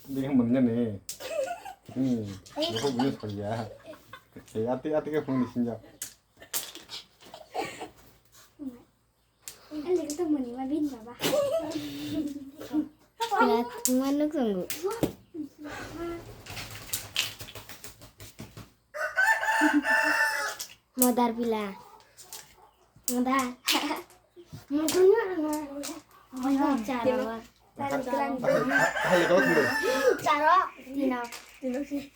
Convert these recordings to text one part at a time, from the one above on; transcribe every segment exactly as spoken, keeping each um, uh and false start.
Dia mengenai. Hmm. Buku punya saya. Eh, ati ati ke phone di sini. Ang lagi tuh mau lima bin, Baba. Pila thuma nuk sunggu. Modar pila. Modar. Modar. Modar charo. Hai, hai, hai, hai, hai, hai. Charo. Tino. Tino sih.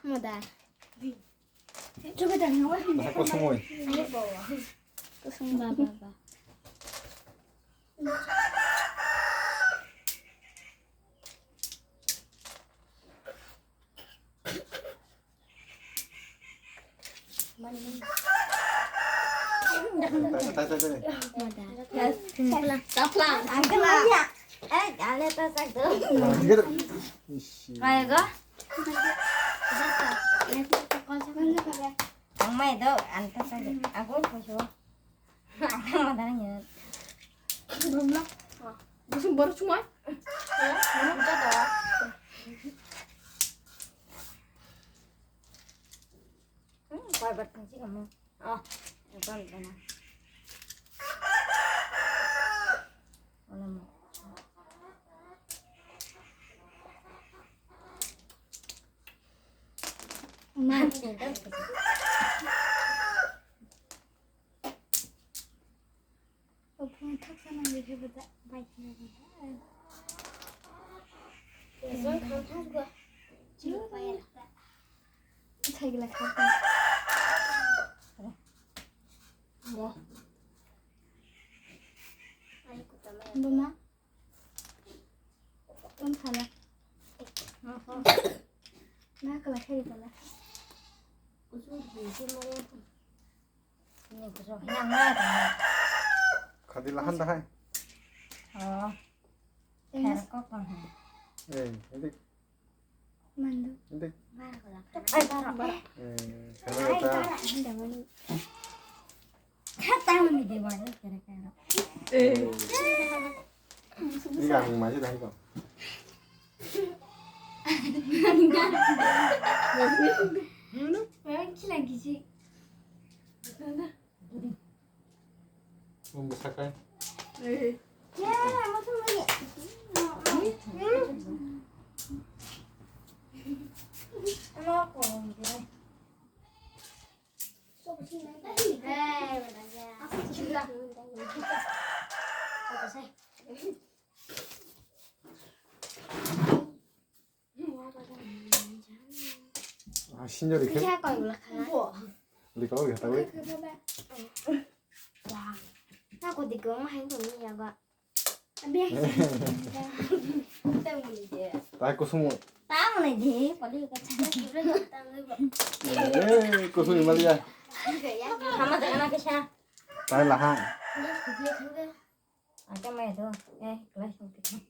Moda. Coba tanya, wah. Nah, kosong, woi. Kosong, ba, ba, ba. Moda. Yes. Taplang. Angkla. Eh, ale ta sak do. Nah, tiga tu. Ishi. Kaya go? Ang mai do, anta sak. Aku khusu. Ang moda ni. Belum lah. Musim baru cuma. Mana? Udah dah. Hmm, koi bat kunci kamu. Oh, bukan, bukan. Wala mo. Ma. Ophung thaksa nang rikhe bwda bai khna bwda. Jon thang thang gua. Chini paya lakha. Thai gla kha. Bo. Buma. Tong phala. Ma kala kheri phala. Khadi lahan dahai. Oh. Thanks. Eh, ini. Mandu. Ini. Bara kala. Ai, bara, bara. Eh, khana ta. Bara, hindi, mani. Kata mani de bara, kira kira. Eh. Ini kan masih dah itu. Mana? Orang kila gizi. Mana? Bumbu sakai. Eh. Ya, masuk lagi. Ano ako? Ako sila. Ako sa. Ah, senior ikhe. Iya, kau ulah kalah. Di kau ya tahu. Wah. Aku di kau mah itu ni ya, Kak. Abi. Tahu ni dia. Tahu semua. Tahu ni dia, paling kacang. Eh, kusum ni malia. Sama dengan apa sih? Tahu lah, ha. Ada mah itu. Eh, kelas itu.